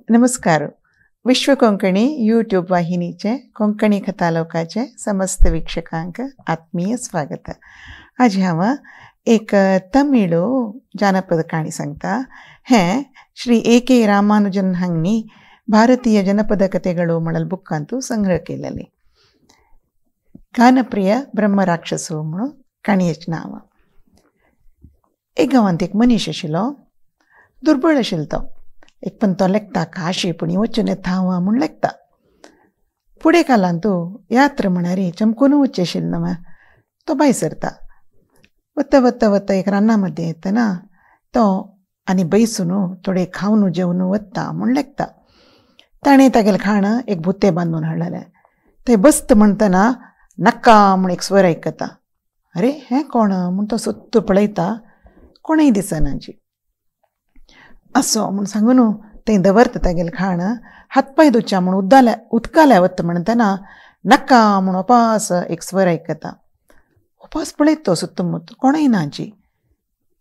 नमस्कार. विश्व कोंकणी यूट्यूब वाहिनीचे कोंकणी कथालोकाचे समस्त वीक्षकांक आत्मीय स्वागत. आज हांव एक तमिळ जानपद काणी सांगता. हें श्री ए के रामानुजन हांणी भारतीय जनपद कथेಗಳು म्हणल बुक्कांतू संग्रह केलेले गानप्रिय ब्रह्मराक्षसो म्हणून काणयेचें नांव. एक गांवांत एक मनीस आशिल्लो, दुर्बळ आशिल्लो तो. एक पण तो लेखता काशी पुणी वचून येता हांव म्हूण लेखता. फुडें कालान तूं यात्रा म्हणारी चमकून वचचें आशिल्लें न्हय, तो भायर सरता. वता वता वता एक राना मदें येतना तो आनी बैसून थोडें खावन जेवन वता म्हूण लेखता. ताणें तागेलें खाण एक भुतें बांदून हाडलेलें. थंय बसत म्हणटना नाका म्हूण एक स्वर आयकता. अरे हें कोण म्हूण तो सोदता पळयता, कोणूय दिसना जी. असो म्हूण सांगून थंय दवरता तागेलें खाण. हातपांय धुवच्या म्हूण उदकाल्या वता म्हणटना नाका म्हूण उपास एक स्वर आयकता. उपास पळयता तो सुत्तमुत्त, कोणूय ना जी.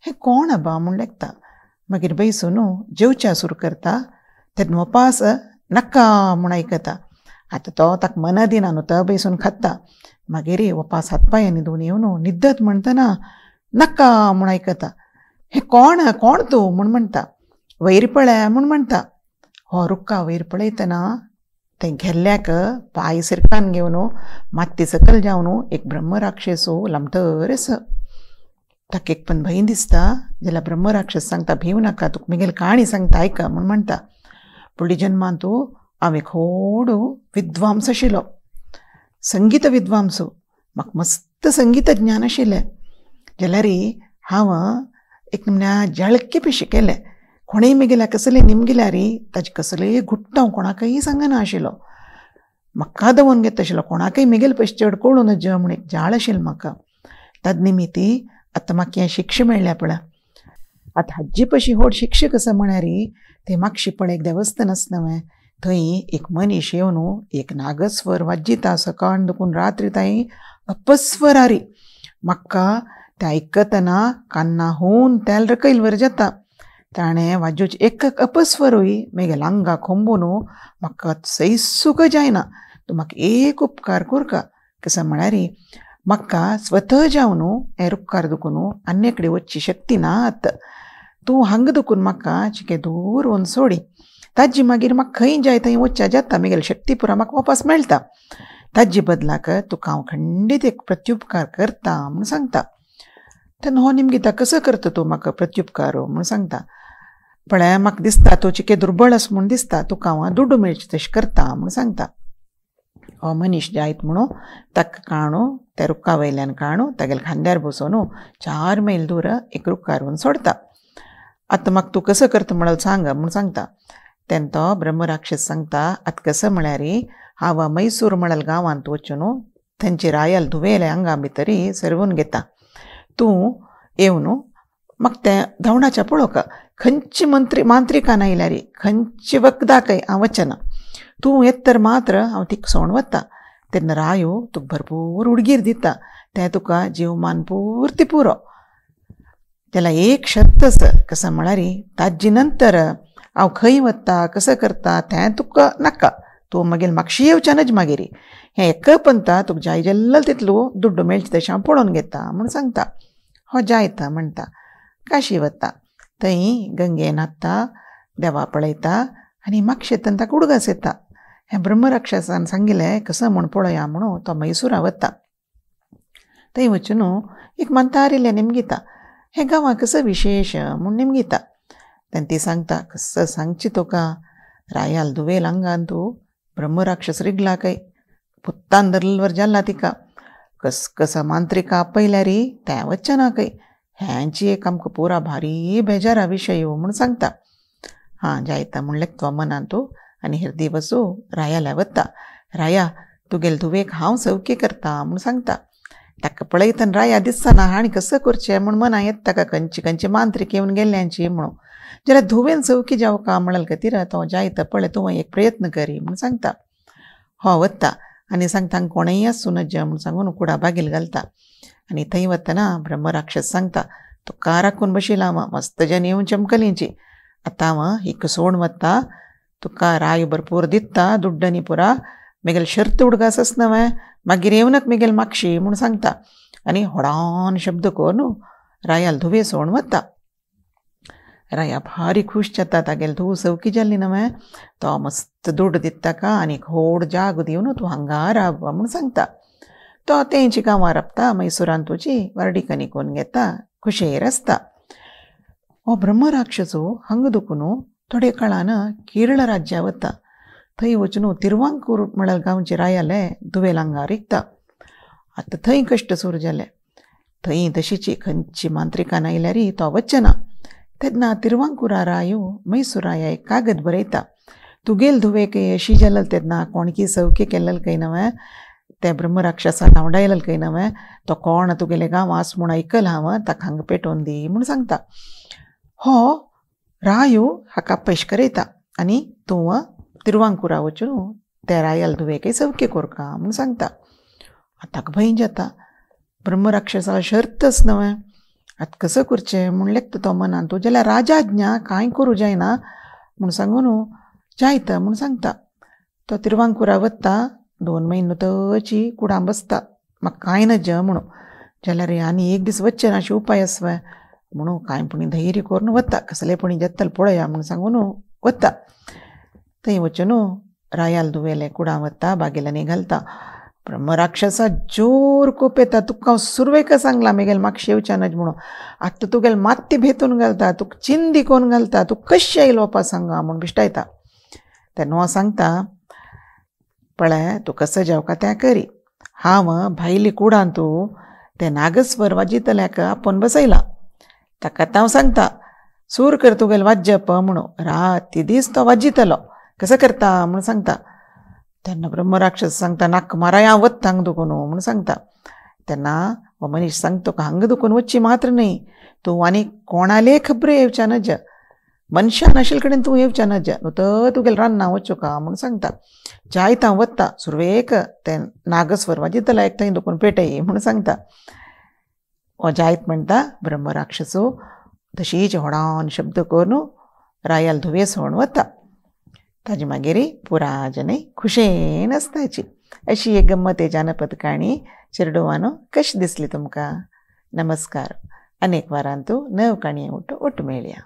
हें कोण आबा म्हूण लेखता. मागीर बैसून जेवच्या सुरू करता तेन्ना उपास नाका म्हूण आयकता. आतां तो ताका मना दिना न्हू, तो बैसून खाता. मागीर उपास हातपांय आनी धुवन येवन न्हिदत म्हणटना नाका म्हूण आयकता. हें कोण कोण तूं म्हूण म्हणटा. वयर पळय म्हूण म्हणटा. हो रुक्का वयर पळयतना थंय गेल्ल्याक पांय सिरकान घेवन माती सकयल जावन एक ब्रह्मराक्षसो लांबतर आसा. ताका एक पण भंय दिसता. जाल्यार ब्रह्मराक्षस सांगता, भिव नाका, तुका म्हगेली काणी सांगता आयक म्हूण म्हणटा. फुडल्या जन्मांत तूं हांव एक व्हड विद्वांस आशिल्लो, संगीत विद्वांस. म्हाका मस्त संगीत ज्ञान आशिल्लें. जाल्यार हांव एक नमन्या जळके बी शिकयलें. कोणेय म्हगेल्या कसलें निमगिल्यार ताजे कसलेय गुट्ट हांव कोणाकय सांगना आशिल्लो. म्हाका दवरून घेता आशिल्लो, कोणाकय म्हगेले पयशे चड कळूं नज म्हूण एक जाळ आशिल्लें म्हाका. ताजे निमित्ती आतां म्हाका हें शिक्षा मेळ्ळ्या पळय. आतां हाजी पशी व्हड शिक्षा कसो म्हळ्यार थंय मागशी पळय एक देवस्थान आसा न्हय, थंय एक मनीस येवन एक नागस्वर वाजयता सकाळ दुखून रात्री थंय अपस्वरारी. म्हाका तें आयकतना कान्ना हून तेल रकयल वर जाता. ताणें वाजोवचें एक अपस्वरूय म्हगेल्या आंगाक खोंबून म्हाका सैसूक जायना. तूं म्हाका एक उपकार करका, कसो म्हळ्यार म्हाका स्वता जावन हें रुपकार दुखून आनी कडेन वचची शक्ती ना आतां. तूं हांगा दुखून म्हाका चिके दूर वचून सोडी. ताजी मागीर म्हाका खंय जाय थंय वचच्या जाता, म्हगेली शक्ती पुरा म्हाका वापस मेळटा. ताजे बदलाक तुका हांव खंडीत एक प्रत्युपकार करता म्हूण सांगता. तेन्ना हो निमगिता, कसो करता तूं म्हाका प्रत्युपकार म्हूण सांगता. पळय म्हाका दिसता तूं चिके दुर्बळ आसा म्हूण दिसता, तुका हांव दुडू मेळचे तशें करता म्हूण सांगता. हो मनीस जायत म्हणून ताका काणू त्या रुखा वयल्यान काणू तागेल्या खांद्यार बसोवन 4 मैल दूर एक रुखार व्हरून सोडता. आतां म्हाका तूं कसो करता म्हणून सांग म्हूण सांगता. तेन्ना तो ब्रह्मराक्षस सांगता, आतां कसो म्हळ्यार हांव मैसूर म्हणल गांवांत वचून थंयची रायल धुवेल्या आंगा भितर सरवून घेता. तूं येवन म्हाका तें धांवणाच्या पळोवका. खंयची मंत्री मांत्रिकान आयल्यार खंयची वखदाकय हांव वचना. तूं येत तर मात्र हांव तिका सोण वता. तेन्ना रायो तुका भरपूर उडगीर दिता, तें तुका जीवमान पुर्ती पुरो. जाल्यार एक शर्त आसा, कसो म्हळ्यार ताजे नंतर हांव खंय वता कसो करता तें तुका नाका. तूं मागीर मागशी येवच्यानच मागीर हें एक पंता तुका जाय जाल्लो तितलो दुड्डू मेळचे तशें हांव पळोवन घेता म्हूण सांगता. हो जायता म्हणटा. काशी वता, थंय गंगे न्हाता, देवा पळयता आनी मागशे तेन्ना ताका उडगास येता. हें ब्रह्मराक्षसान सांगिल्लें कसो म्हूण पळोवया म्हणून तो मैसुरा वता. थंय वचून एक म्हातारेल्या निमगिता, हें गांवां कसो विशेश म्हूण निमगिता. तेन्ना ती सांगता, कसो सांगची तुका, रायाल धुवेल आंगान तूं ब्रह्मराक्षस रिगला काय, पुत्तान धरल्यार जाला तिका. कस कसा मांत्रिका आपयल्यार तें वचना खंय. हेंची एक आमकां पुरा भारी बेजारा विशय म्हूण सांगता. हां जायता म्हूण लेखता मनान तूं आनी हिर्दी बसू रायाल्या वता. राया तुगेले धुवेक हांव सवकी करता म्हूण सांगता. ताका पळयतना राया दिसना हांणी कसो करचें म्हूण मना येता ताका, खंयची खंयची मांत्रीक येवन गेल्ल्यांची म्हणून. जाल्यार धुवेन सवकी जावका म्हणल खातीर तो जायता पळय तूं एक प्रयत्न करी म्हूण सांगता. हो वता आनी सांगता कोणूय आसूं नज म्हूण सांगून कुडा बागेल घालता. आनी थंय वतना ब्रह्मराक्षस सांगता, तुका राखून बशिल्लो हांव, मस्त जन येवन चमकलींची. आतां हांव ही सोड वता, तुका राय भरपूर दिता दुड्डांनी पुरा मेगेल शर्त उडगासच नवें मागीर येवनक मेगेल मागशी म्हूण सांगता आनी होडान शब्द करून रायाल धुवे सोण वता. राया भारी खुश जाता तागेल धूव सवकी जाल्ली नवें तो मस्त दुड दिता का आनी व्हड जाग दिवन तूं हांगा राव म्हूण सांगता. तो तेंची गांवां राबता मैसुरान तुजी व्हरडिकांनी कोन्न घेता खुशेर आसता. हो ब्रह्मराक्षसो हांगा दुखून थोडे काळान केरळ राज्या वता. थंय वचून तिरुवांकूर म्हळ्यार गांवचे रायाले धुवेल हांगा रिगता. आतां थंय कश्ट सुरू जाले. थंय तशीची खंयची मांत्रिकान आयल्यार तो वचना. तेन्ना तिरुवांकुरा रायो मैसूर राया एक कागद बरयता तुगेल धुवेक अशी जालेल तेन्ना कोणकी सवकी केल्लेल काय नवें ते ब्रह्मराक्षसा धांवडायलेल काय नवें तो कोण तुगेले गांव आस म्हूण आयकल हांव ताका हांगा पेटोवन दी म्हूण सांगता. हो रायो हाका पयश करयता आनी तूं तिरुवांकुरा वचून ते रायाल धुवेक सवके कोरका म्हूण सांगता. आतां भंय जाता ब्रह्मराक्षसाला शर्तच नवें आतां कसो करचें म्हूण लेखता तो मनान तूं जाल्यार राजाज्ञा कांय करूं जायना म्हूण सांगून जायता म्हूण सांगता. तो तिरुवांकुरा वता 2 म्हयनो तशी कुडां बसता म्हाका कांय नज म्हणून जाल्यार आनी एक दीस वचचें ना अशें उपाय आसवे म्हणून कांय पुणी धैर्य करून वता कसले पुणी जातले पळया म्हूण सांगून वता. थंय वचून रायाल धुवेले कुडां वता बागेलांनी घालता. ब्रह्मराक्षसा जोर कोप येता तुका हांव सुरवेक सांगलां मेगेल म्हाका येवचें नज म्हणून आतां तुगेल मात्ती भेतून घालता तुका चिंदी कोन्न घालता तूं कशें येयलो वपा सांगा म्हूण बिश्टायता. तेन्ना हांव सांगता पळय तूं कसो जेवका तें करी हांव भायली कुडान तूं ते नागस्वर वाजयतल्याक आपोवन बसयला ताका हांव सांगता सूर कर तुगेल वाजप म्हणून राती दीस तो वाजयतलो कसो करता म्हूण सांगता. तेन्ना ब्रह्मराक्षस सांगता नाक माराय हांव वता हांगा दुखून म्हूण सांगता. तेन्ना हो मनीस सांगता तुका हांगा दुखून वचची मात्र न्हय तूं आनी कोणाले खबरे येवच्या नज मनशान आशिल्ले कडेन तूं येवच्या नज न्हू तर तुगेल रान्ना वचूका म्हूण सांगता. जायत हांव वता सुरवेक तें नागस्वर वाजयतलो एक थंय दुखून पेटय म्हूण सांगता. हो जायत म्हणटा ब्रह्मराक्षसो तशीच होडान शब्द करून रायाल धुवे सोण वता. ताजे मागीर पुरा जनय खुशेन आसताची. अशी एक गम्मत जानपद काणी चेरडुवानो कशी दिसली तुमकां? नमस्कार. अनेक वारांतू नव काणये ओट्टू मेळया.